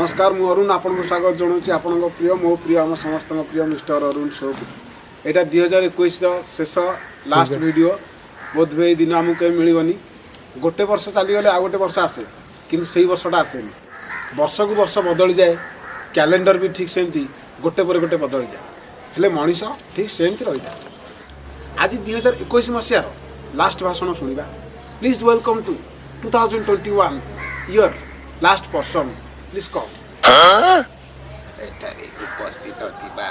ନମସ୍କାର, ମୁଁ ଅରୁଣ ଆପଣଙ୍କୁ ସ୍ୱାଗତ ଜଣାଉଛି ଆପଣଙ୍କ ପ୍ରିୟ, ମୋ ପ୍ରିୟ, ଆମ ସମସ୍ତଙ୍କ ପ୍ରିୟ ମିଷ୍ଟର ଅରୁଣ ଶୋକୁ। ଏଇଟା 2021ର ଶେଷ ଲାଷ୍ଟ ଭିଡ଼ିଓ। ବୋଧହୁଏ ଏଇ ଦିନ ଆମକୁ କେବେ ମିଳିବନି। ଗୋଟେ ବର୍ଷ ଚାଲିଗଲେ ଆଉ ଗୋଟେ ବର୍ଷ ଆସେ, କିନ୍ତୁ ସେଇ ବର୍ଷଟା ଆସେନି। ବର୍ଷକୁ ବର୍ଷ ବଦଳିଯାଏ, କ୍ୟାଲେଣ୍ଡର ବି ଠିକ୍ ସେମିତି ଗୋଟେ ପରେ ଗୋଟେ ବଦଳିଯାଏ, ହେଲେ ମଣିଷ ଠିକ୍ ସେମିତି ରହିଥାଏ। ଆଜି 2021 ମସିହାର ଲାଷ୍ଟ ଭାଷଣ ଶୁଣିବା। Please welcome to 2021 year last person. Please come. ଏଠାରେ ଉପସ୍ଥିତ ଥିବା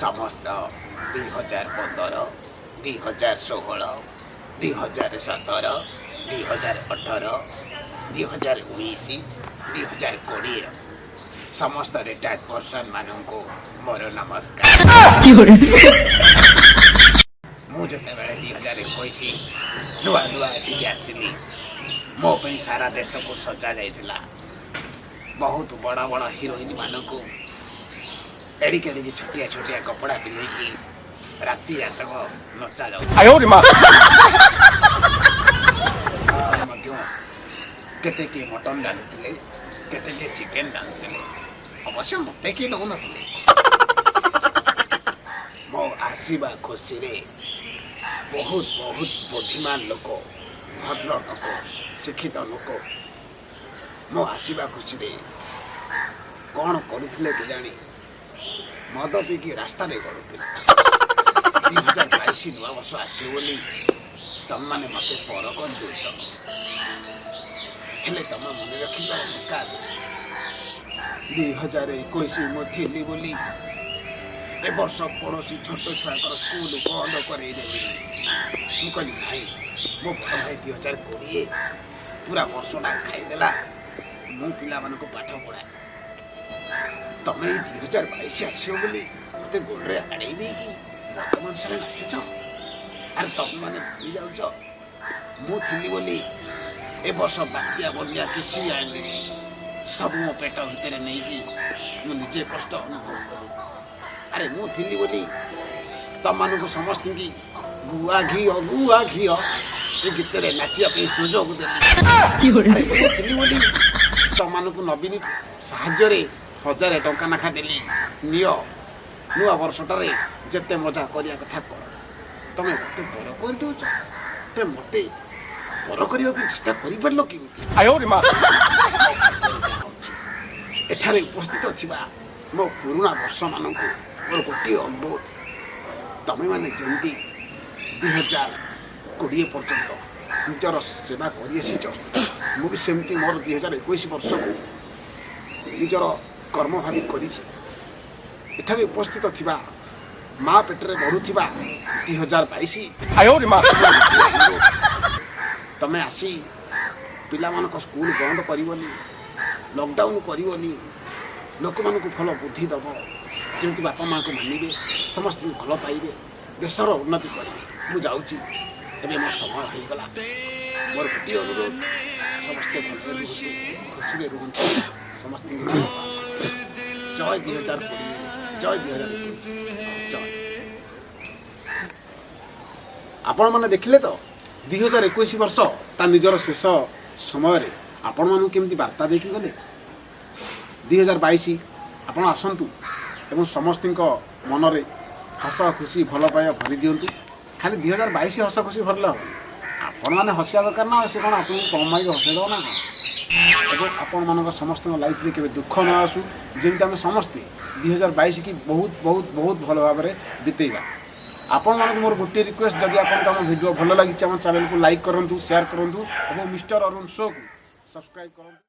ସମସ୍ତ 2015, 2016, 2017, 2018, 2019, 2020 ସମସ୍ତ ରିଟାୟାର୍ଡ ପର୍ସନ୍ ମାନଙ୍କୁ ମୋର ନମସ୍କାର। ମୁଁ ଯେତେବେଳେ 2021 ନୂଆ ନୂଆ ଏଠିକି ଆସିଲି, ମୋ ପାଇଁ ସାରା ଦେଶକୁ ସଜା ଯାଇଥିଲା। ବହୁତ ବଡ଼ ବଡ଼ ହିରୋଇନ୍ ମାନଙ୍କୁ ଏଡ଼ିକି ଏଡ଼ିକି ଛୋଟିଆ ଛୋଟିଆ କପଡ଼ା ପିନ୍ଧିକି ରାତି ଯାତକ ନଚା ଯାଉଥିଲା। ମଧ୍ୟ କେତେ କିଏ ମଟନ୍ ରାନ୍ଧୁଥିଲେ, କେତେ କିଏ ଚିକେନ୍ ରାନ୍ଧୁଥିଲେ। ଅବଶ୍ୟ ମୋତେ କିଏ ଦେଉନଥିଲେ। ମୋ ଆସିବା ଖୁସିରେ ବହୁତ ବହୁତ ବୁଦ୍ଧିମାନ ଲୋକ, ଭଦ୍ର ଲୋକ, ଶିକ୍ଷିତ ଲୋକ ମୋ ଆସିବା ଖୁସିରେ କ'ଣ କରୁଥିଲେ କେଜାଣି, ମଦ ପିଇକି ରାସ୍ତାରେ ଗଡ଼ୁଥିଲେ। 2022 ନୂଆ ବର୍ଷ ଆସିବ ବୋଲି ତମମାନେ ମୋତେ ପର କରିଦେଉଛ। ହେଲେ ତମେ ମନେ ରଖିବା ଦରକାର, 2021 ମୁଁ ଥିଲି ବୋଲି ଏ ବର୍ଷ କୌଣସି ଛୋଟ ଛୁଆଙ୍କର ସ୍କୁଲ ବନ୍ଦ କରେଇଦେଲି। ମୁଁ କହିଲି, ନାଇଁ, ମୋ ବଡ଼ ଭାଇ 2020 ପୁରା ବର୍ଷଟା ଖାଇଦେଲା, ମୁଁ ପିଲାମାନଙ୍କୁ ପାଠ ପଢ଼ାଏ। ତମେ ଏଇ 2022 ଆସିବ ବୋଲି ମୋତେ ଗୋଡ଼ରେ ଆଡ଼େଇ ଦେଇକି ମଦ ମାଂସରେ ନାଚୁଛ। ଆରେ, ତମେମାନେ ଭୁଲି ଯାଉଛ, ମୁଁ ଥିଲି ବୋଲି ଏ ବର୍ଷ ବାତ୍ୟା ବନ୍ୟା କିଛି ବି ଆଣିଲିନି। ସବୁ ମୋ ପେଟ ଭିତରେ ନେଇକି ମୁଁ ନିଜେ କଷ୍ଟ ଅନୁଭବ କଲି। ଆରେ, ମୁଁ ଥିଲି ବୋଲି ତମମାନଙ୍କୁ ସମସ୍ତଙ୍କୁ ଗୁଆ ଘିଅ, ଗୁଆ ଘିଅ ଏ ଗୀତରେ ନାଚିବା ପାଇଁ ସୁଯୋଗ ଦେଲି। ଆରେ, ମୁଁ ଥିଲି ବୋଲି ତମମାନଙ୍କୁ ନବୀନ ସାହାଯ୍ୟରେ 1000 ଟଙ୍କା ଲେଖା ଦେଲି, ନିଅ, ନୂଆ ବର୍ଷଟାରେ ଯେତେ ମଜା କରିବା କଥା କର। ତମେ ମୋତେ ପର କରିଦେଉଛ। ତେ ମୋତେ ପର କରିବାକୁ ଚେଷ୍ଟା କରିପାରିଲ କେମିତି? ଅଛି ଏଠାରେ ଉପସ୍ଥିତ ଥିବା ମୋ ପୁରୁଣା ବର୍ଷମାନଙ୍କୁ ମୋର ଗୋଟିଏ ଅନୁରୋଧ, ତମେମାନେ ଯେମିତି 2020 ପର୍ଯ୍ୟନ୍ତ ନିଜର ସେବା କରିଆସିଛ, ମୁଁ ବି ସେମିତି ମୋର 2021 ବର୍ଷକୁ ନିଜର କର୍ମ ଭାବି କରିଛି। ଏଠାରେ ଉପସ୍ଥିତ ଥିବା ମା ପେଟରେ ବଢ଼ୁଥିବା 2022, ତମେ ଆସି ପିଲାମାନଙ୍କ ସ୍କୁଲ ବନ୍ଦ କରିବନି, ଲକଡାଉନ୍ କରିବନି, ଲୋକମାନଙ୍କୁ ଭଲ ବୁଦ୍ଧି ଦେବ, ଯେମିତି ବାପା ମାଆଙ୍କୁ ମାନିବେ, ସମସ୍ତଙ୍କୁ ଭଲ ପାଇବେ, ଦେଶର ଉନ୍ନତି କରିବେ। ମୁଁ ଯାଉଛି ଏବେ, ମୋ ସମୟ ହେଇଗଲା। ମୋର ଗୋଟିଏ ଅନୁରୋଧ, ସମସ୍ତେ ଭଲରେ ରୁହନ୍ତୁ, ଖୁସିରେ ରୁହନ୍ତୁ, ସମସ୍ତଙ୍କୁ ଭଲ ପାଆନ୍ତୁ। ଜୟ 2020, ଜୟ 2021, ଜୟ। ଆପଣମାନେ ଦେଖିଲେ ତ, 2021 ବର୍ଷ ତା ନିଜର ଶେଷ ସମୟରେ ଆପଣମାନଙ୍କୁ କେମିତି ବାର୍ତ୍ତା ଦେଇକି ଗଲେ। 2022 ଆପଣ ଆସନ୍ତୁ ଏବଂ ସମସ୍ତଙ୍କ ମନରେ ହସ ଖୁସି, ଭଲ ପାଇବା ଭରି ଦିଅନ୍ତୁ। ଖାଲି 2022 ହସ ଖୁସି ଭରିଲେ ହେବନି, ଆପଣମାନେ ହସିବା ଦରକାର ନା। ସେ କ'ଣ ଆପଣଙ୍କୁ କମ୍ ମାରିକି ହସେଇ ଦେବ ନା କ'ଣ? ଏବଂ ଆପଣମାନଙ୍କ ସମସ୍ତଙ୍କ ଲାଇଫରେ କେବେ ଦୁଃଖ ନ ଆସୁ, ଯେମିତି ଆମେ ସମସ୍ତେ 2022 କି ବହୁତ ବହୁତ ବହୁତ ଭଲ ଭାବରେ ବିତେଇବା। ଆପଣମାନଙ୍କୁ ମୋର ଗୋଟିଏ ରିକ୍ୱେଷ୍ଟ, ଯଦି ଆପଣଙ୍କୁ ଆମ ଭିଡ଼ିଓ ଭଲ ଲାଗିଛି, ଆମ ଚ୍ୟାନେଲକୁ ଲାଇକ୍ କରନ୍ତୁ, ସେୟାର କରନ୍ତୁ ଏବଂ ମିଷ୍ଟର ଅରୁଣ ଶୋକୁ ସବସ୍କ୍ରାଇବ୍ କରନ୍ତୁ।